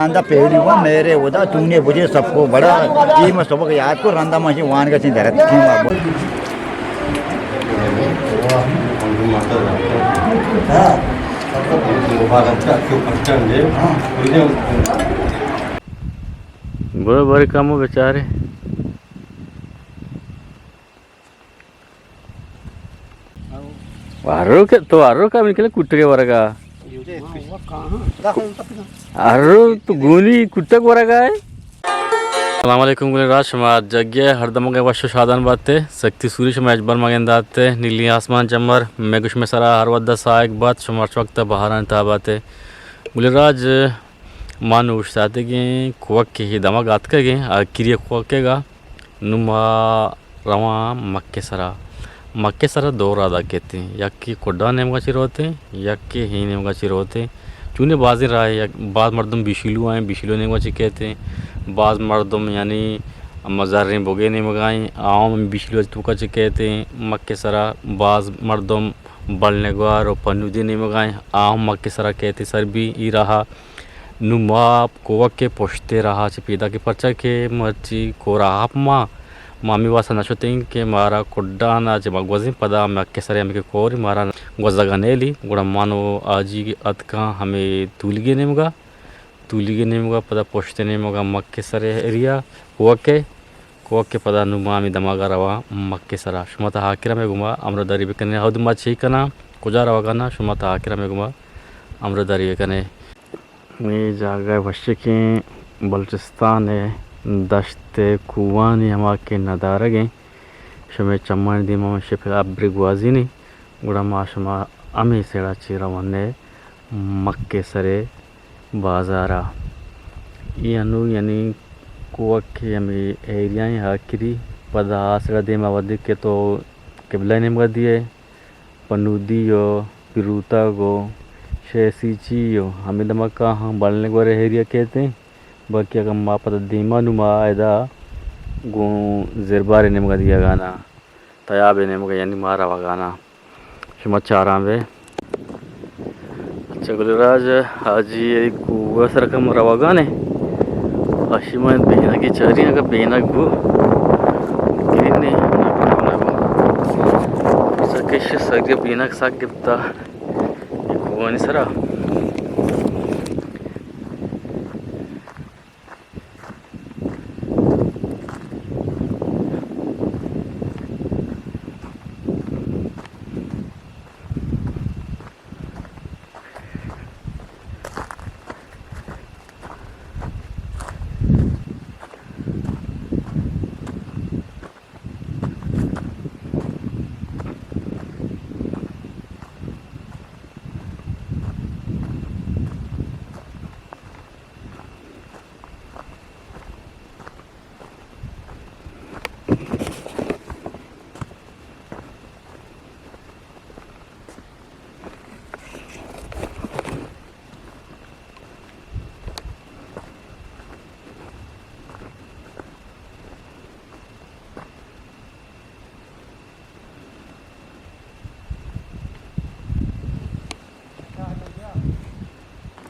رندا پہلی وا میرے ودا تو نے بجے سب کو بڑا، یہ میں سبق یاد کو رندا ماشی وان کا چین درت کی مار۔ برو برو کمو بیچارے۔ ہر رو کہ تو ہر رو کا من کلے کٹگے ورگا۔ ہر رو تو گونی کٹگ ورگا ہے۔ السلام علیکم گلیں راج، شما جگہ ہر دمگے وش و شادان باتے۔ سکتی سوری شما اجبر مگن داتے، نیلی آسمان چمر، میں گوش میں سرا ہر ودا سائق بات، شما ہر وقت بہاران تاباتے۔ گلیں راج، ما نوں اوشتاتگیں کوک ءِ دمگ ءَ اتکگیں، آ کری کوک ءَ گا۔ نوں ما رواں مکے سرا۔ مکے سرا دو راہ داکیتیں، یکے کڈا نیمگا چی روتیں، یکے ہی نیمگا چی روتیں۔ چونیں بازیں راہ، یک، باز مردم بیشیلو آئیں، بیشیلو نیمگا چی کیتیں۔ باز مردم یعنی مزاریں بگے نیمگا آئیں، آؤں بیشیلو توکا چی کیتیں۔ مکے سرا باز مردم بلنگوار و پنودی نیمگا آئیں، آؤں مکے سرا کیتیں سر بی ای راہا۔ نوں ما کوک ءِ پشت ءِ راہ ءَ چہ پیداک ایں، پرچا کہ مرچی کور ءَ آپ ما، ما ہمے واسطہ نہ شتیں کہ مارا کڈان ءَ چہ ما گوزیں، پدا مکے سر ءَ ہمے کہ کور مارا گوزگ ءَ نیلی، گڑا من و حاجی اتکاں ہمے تولیگ ءِ نیمگ ءَ، تولیگ ءِ نیمگ ءَ پدا پشت ءِ نیمگ ءَ مکے سر ءِ ایریا کوک ءِ، کوک ءِ پدا نوں ما ہمے دماگ ءَ رواں مکے سر ءَ۔ شما تا آخر ءَ مئے گوما ہمراہداری بکنیں، ہود ما چے کناں، کجا روگ ءَ ناں، شما تا آخر ءَ مئے گوما ہمراہداری بکنیں۔ اے جاگہ وشکیں بلوچستان ءِ دشت ءِ کوہانی ہما کہ ندارگ ایں، شمئے چمانی دیما من شپ ابر گوازینی، گڑا ما شما ہمے سیڑا چہ روان ءِ مکے سرے بازار ءَ۔ اے انو یعنی کوک ءِ ہمے ایریا ایں آخری، پدا آ سیڑا دیما ودی کہ تو قبلہ ءِ نیمگا دیئے۔ پنودی و پیروتگ و شے سیچی و ہمے دمگا ہم بلنگور ءِ ایریا کیت ایں، بلکہ اگاں ما پدا دیما نوں ما ادا گوں زربار ءِ نیمگا دیگا ناں، تیاب ءِ نیمگا یعنی ما روگا ناں۔ شما چاراں بے۔ اچھا گل راج، حاجی ءِ کوہ ءِ سرا کم روگا نیں۔ اشی ما بینگی چاری اگاں بینگ بو۔ گرین نے، نہ بو، نہ بو۔ سکش سگے بینگ سک گپتا۔ اے کوہانی سرا۔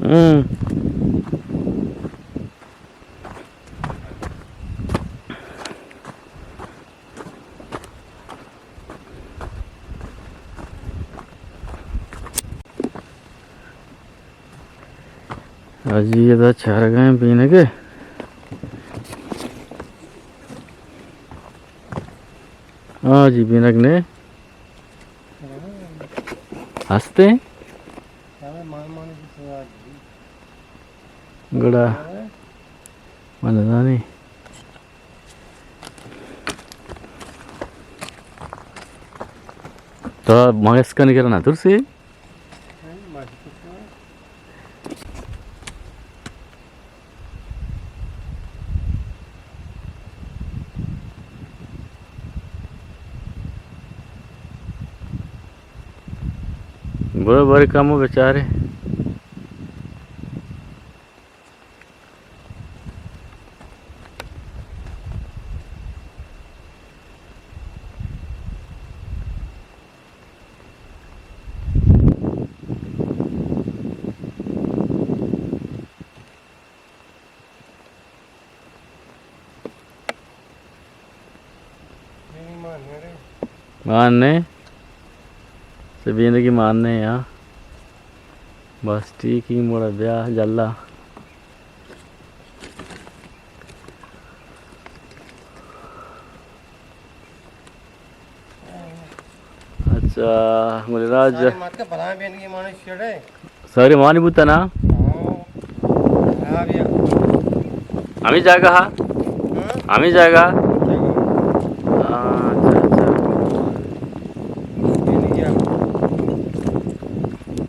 ہم۔ حاجی ادا چارگاہیں بینگے۔ ہاں جی، بینگ نے ہستے۔ گڑا من زانی۔ تو مگس کنی کرنا ترسی؟ برو بری کمو بیچارے۔ مان نے، سے بیندگی مان نے، ہاں۔ بس ٹھیک ہی، مڑا بیا جلا۔ اچھا، گل راج۔ ساری مات کے بلائیں بین کی مانے چھڑے۔ ساری مانی بوتا نا؟ ہاں۔ ہاں بیا۔ ہمیں جگہ ہا؟ ہاں؟ ہمیں جگہ؟ جگہ۔ ہاں، اچھا، اچھا۔ بین کیا؟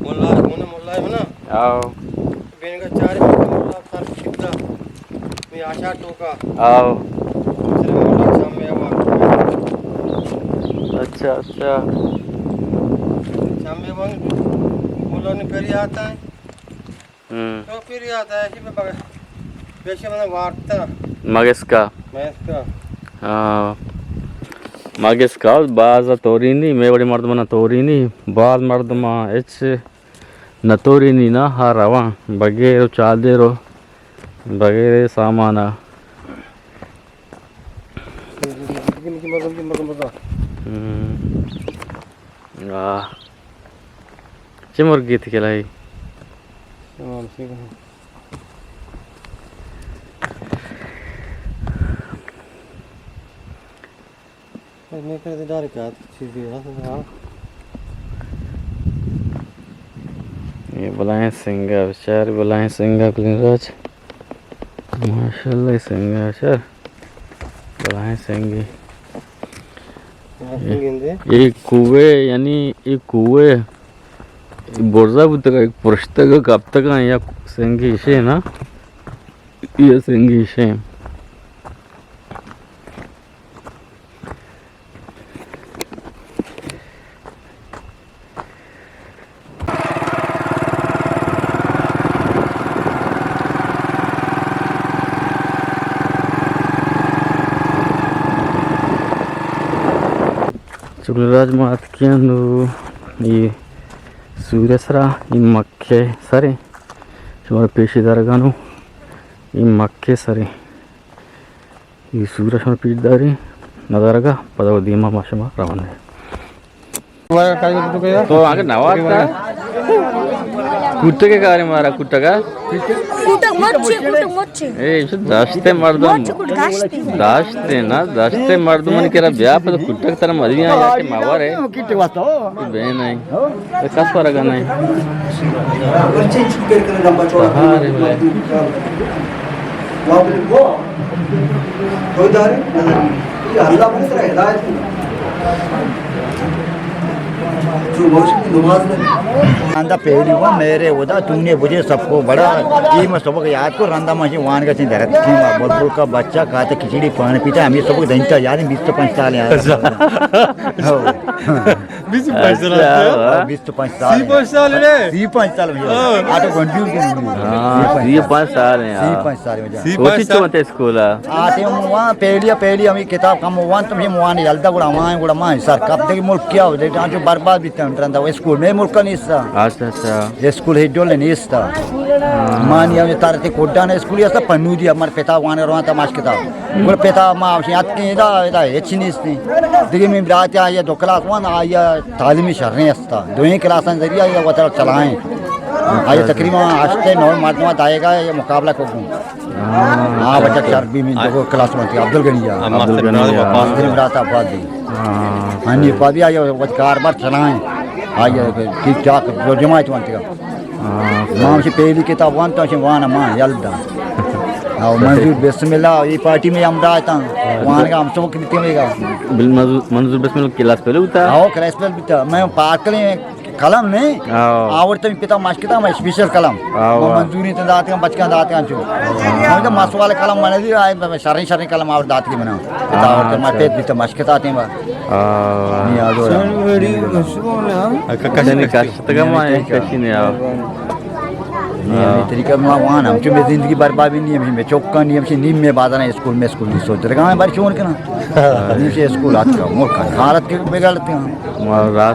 ملا، کون ملا ہے نا؟ آؤ۔ بین کا چار ملا سر چھپتا۔ می آشا ٹوکا۔ آؤ۔ صرف مولا چمے وان۔ اچھا، اچھا۔ چمے وان، مولا نے پھر آتا ہے۔ ہم۔ تو پھر آتا ہے، اسی پہ بغ-، پیشے میں وارتا۔ مگس کا۔ مگس کا۔ ہاں۔ مگس کا باز تورینی، میں بڑی مردمانا تورینی، باز مردماں اچ نتورینی نا، ہا رواں بغیر و چادر و بغیر سامان ءَ۔ ہم۔ آ۔ چہ مرگی تئی کلائی؟ اے بلائیں سنگا، بچار بلائیں سنگا، کلین راج۔ ماشاءاللہ، سنگا، بچار۔ بلائیں سنگے۔ اے کوہ، یعنی اے کوہ، اے برزا بوتگا، ایک پرشتگا کپتگا، یا سنگے ایشے نا؟ اے سنگے ایشے۔ چکل راج ما اتکیں نو، اے سورہ سرا، اے مکہ سرے، شمارا پیشی دارگانو، اے مکہ سرے۔ اے سورہ شما پیش داری نظارگا، پدا و دیما ما شما روان دے۔ تو آگے نواز تا؟ کٹگے کارے مارا، کٹگا؟ کٹگ مرچی، کٹگ مرچی۔ اے، ایش داشتے مردم۔ مرچی کٹ داشتے۔ داشتے نا، داشتے مردم نے کرا بیا، پدا کٹگ ترا مدیاں یا کہ ماور ہے۔ بے نہیں۔ کس پر گا نہیں۔ بہار ہے بھائی۔ رندا پہلی ہوا میرے ادا تو نے بجے سب کو بڑا، یہ میں سبق یاد کو رندا مجھے وان کا چین درت کی بلبل کا بچہ کھاتا کھچڑی پانی پیتا، ہمیں سبق دینتا یاد ہے، بیس پنچ سال یاد ہے۔ ہاں۔ بیس پنچ سال اچھا، ہے۔ واہ۔ بیس پنچ سال سی ہے۔ پنچ سال ہے۔ سی پنچ سال ہے۔ ہاں۔ آ تو کنفیوز کر دیا۔ ہاں، سی پنچ سال ہے، سی ہاں۔ پنچ سال ہے۔ سی پنچ سال۔ کوشش تو مت اسکول ہے۔ آتے ہم وہاں پہلی، پہلی ہمیں کتاب کم وہاں تو ہم وہاں یلدا گڑا وہاں، گڑا وہاں سر کب تک ملک کیا ہو جائے، جو برباد بیتا ہم رندا اسکول میں ملک نہیں سا۔ اچھا، اچھا۔ اسکول ہے ڈول نہیں سا۔ ہاں۔ مانی ہم تارتے کوڈان اسکول ہے سا پنو دی ہمار پتا وہاں روان تماش کتاب۔ گڑا پتا ما وشی اتکیں ادا، ادا ہچ نیستی۔ دگہ من برات آیا دو کلاس وان، آیا تعلیم شریں استا۔ دوئیں کلاساں ذریعہ یا وتر چلائیں۔ آیا تقریباً ہشت نو مردم دائے گا یا مقابلہ کو گوں۔ ہاں، بچہ شر بھی من دو کلاس وان تھی، عبدالغنی آ۔ عبدالغنی آ۔ عبدالغنی برات آبادی۔ ہاں۔ ہنی پادی آیا وت کاروبار چلائیں۔ آیا ٹھیک ٹھاک جو جماعت وان تھی۔ ہاں۔ ما ہمشی پہلی کتاب وانتا، ہمشی وان ما یل دا۔ او منظور بسم اللہ، ای پارٹی میں ہم رہتا۔ وان کا ہم سبق بیتے ہوئے گا۔ بل منظور، منظور بسم اللہ کلاس پہلے ہوتا؟ او کلاس پہلے بیتا۔ میں پاکلیں قلم نے آورتا، پتا مشکتا، میں اسپیشل قلم۔ میں منظوری تو داتے ہیں، بچکاں داتے ہیں جو۔ میں تو مس والے قلم بنا دی، آئے شریں شریں قلم اور دات کے بنا۔ پتا آورتا، میں پیت بیتا مشکتا تے۔ آ، نی آ دورا۔ کشتگا ما کشی نی آ۔ نی ہمیں طریقہ ما وان ہم چو میں زندگی برباد بھی نہیں، ہمیں چوکا نہیں، ہمیں نیم میں بازار اسکول میں اسکول نہیں سوچ رہا، ہمیں بار چون کنا۔ نیم سے اسکول آت کا، ملک کا حالت کے بگڑتے ہیں۔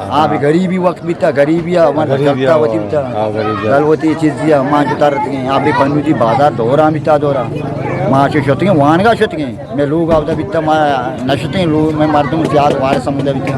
آپ غریبی وقت بیتا، غریبی آ، ہمارا غریبی چلتا آ، ہوتی بیتا۔ ہاں، غریبی آ۔ گل ہوتی چیز دیا، ما جو ترتگیں، آپ بھی پنو دی بازار دورا بیتا دورا۔ ما چو شتگیں، وانگا شتگیں۔ میں لوگ آودا بیتا، ما نشتیں لوگ، میں مردم زیاد وارث ہمودا بیتا۔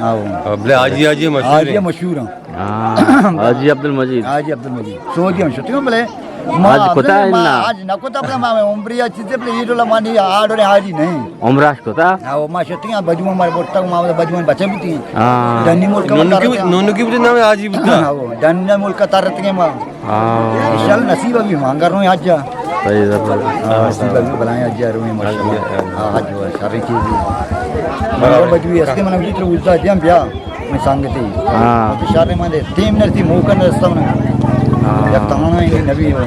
ہاں۔ بلے حاجی، حاجی مشہور حاجی ہیں۔ مشہور ہیں۔ ہاں، حاجی عبدالمجید۔ حاجی عبدالمجید۔ سعودی ہم شتگاں بلے۔ ما حج کتا ہے ما نا؟ حج نہ کتا بلے ما عمرے چیزے بلے یہ ڈولا مانی آڈو نے حاجی نہیں۔ عمرہ اش کتا؟ ہاں، ما شتگاں بجو ہمارے برتا ما بجو بچے بھی تھی۔ ہاں۔ دنی ملک نونو کی، نونو کی بھی نام حاجی بتا۔ ہاں، دنی ملک تارتگے ما۔ ہاں۔ انشاءاللہ نصیب ابھی مانگر روئیں حج۔ صحیح ہے۔ ہاں، نصیب ابھی بلائیں حج روئیں ماشاءاللہ۔ ہاں، حج ہوا، شر چیز ہے۔ ہمارا بجوی ہستے من بھی تو وزا دیاں بیا، من سنگتی۔ ہاں۔ تو شر من دے، تیم نرتی موقع نرستا من۔ ہاں۔ یک تانا ہی نبی ہو۔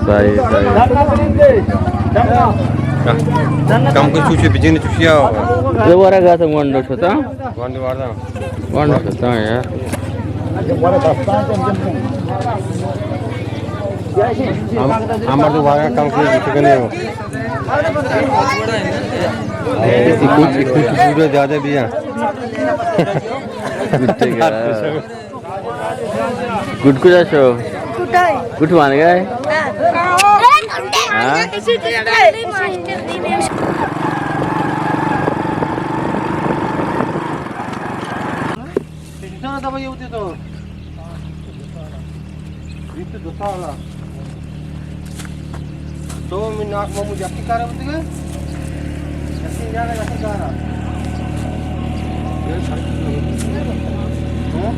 صحیح، صحیح۔ کم کو چوچے بجن چوشیا۔ دوبارہ گاتا گونڈو شتا۔ گونڈو واردا۔ کون کتا ہے یار؟ ہم، ہمار تو واقعا کم کوئی کچھ نہیں ہو۔ کچھ، کچھ پورا زیادہ بھی ہے۔ گٹ کجا شو؟ گٹ مان گئے؟ ہاں؟ ہاں؟ انسان دبا یہ ہوتے تو۔ یہ تو دوتا والا۔ تو میں ناک مامو جاتی کارا بتگے؟ جاتی جاگا جاتی کارا۔ یہ سارے۔ ہاں؟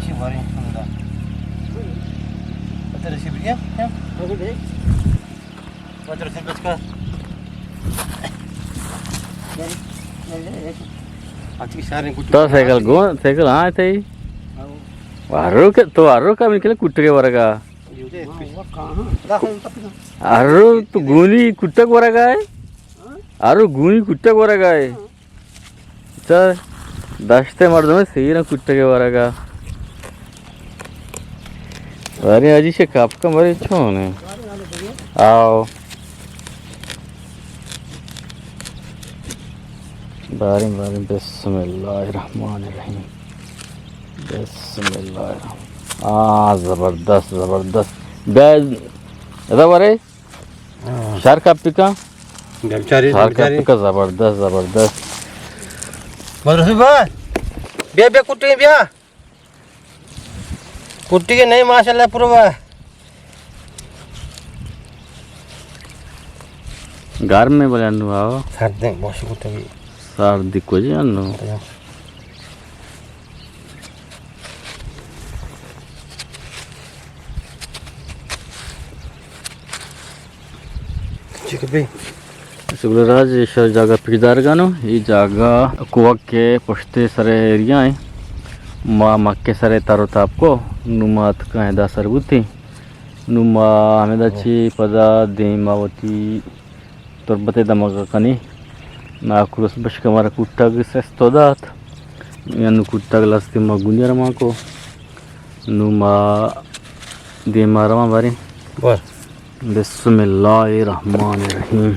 چی بارے؟ ترسی بیا؟ پتر سر بچکا۔ تو سائیکل گون، سائیکل ہاں تئی۔ ہرو کہ، تو ہرو کہ من کلے کٹگے ورگا۔ ہرو تو گونی کٹگ ورگا ہے۔ ہرو گونی کٹگ ورگا ہے۔ چہ دشت مردم سیر کٹگے ورگا۔ باریں حاجی شے کپ کن باریں چون ہے۔ آؤ۔ باریں، باریں، بسم اللہ الرحمن الرحیم۔ بسم اللہ الرحمن۔ آ، زبردست، زبردست۔ بیا، ادا بارے۔ ہاں۔ شر کپی کا؟ بیچاری، شر بیچاری۔ کپی کا، زبردست، زبردست۔ مدرسہ با، بیا، بیا، کٹی بیا۔ کٹی کے نہیں، ماشاءاللہ، پورا با۔ گرم میں بولے انو آؤ۔ سردی، بہت کٹی۔ سردی کو جی انو۔ ہاں۔ چک بی۔ سبل راج، ایشا جاگہ پیش دارگانو، ای جاگہ کوک کے پشتے سرے ایریا ہیں۔ ما مکے سرے تر و تاپ کو، نو ما اتکاں ادا سر بوتیں۔ نو ما ہمیدا چی پدا دیما وتی تربت ء دمگ ء کنیں۔ ناکوس بشک مارا کوٹگ سستو دات۔ انو کوٹگ لستے ما گونی رواں کو۔ نو ما دیما رواں باریں۔ بر۔ بسم اللہ الرحمن الرحیم۔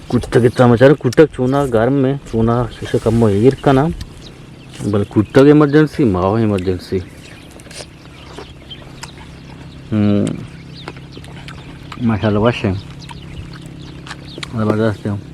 کوٹگ ء تام چار، کوٹگ چونا گرم ہے، چونا شیشہ کمو ایر کنا۔ بل کوٹگ ایمرجنسی، ماہ ایمرجنسی۔ ہم۔ ماشاءاللہ، وش ہے۔ زبردست ہے۔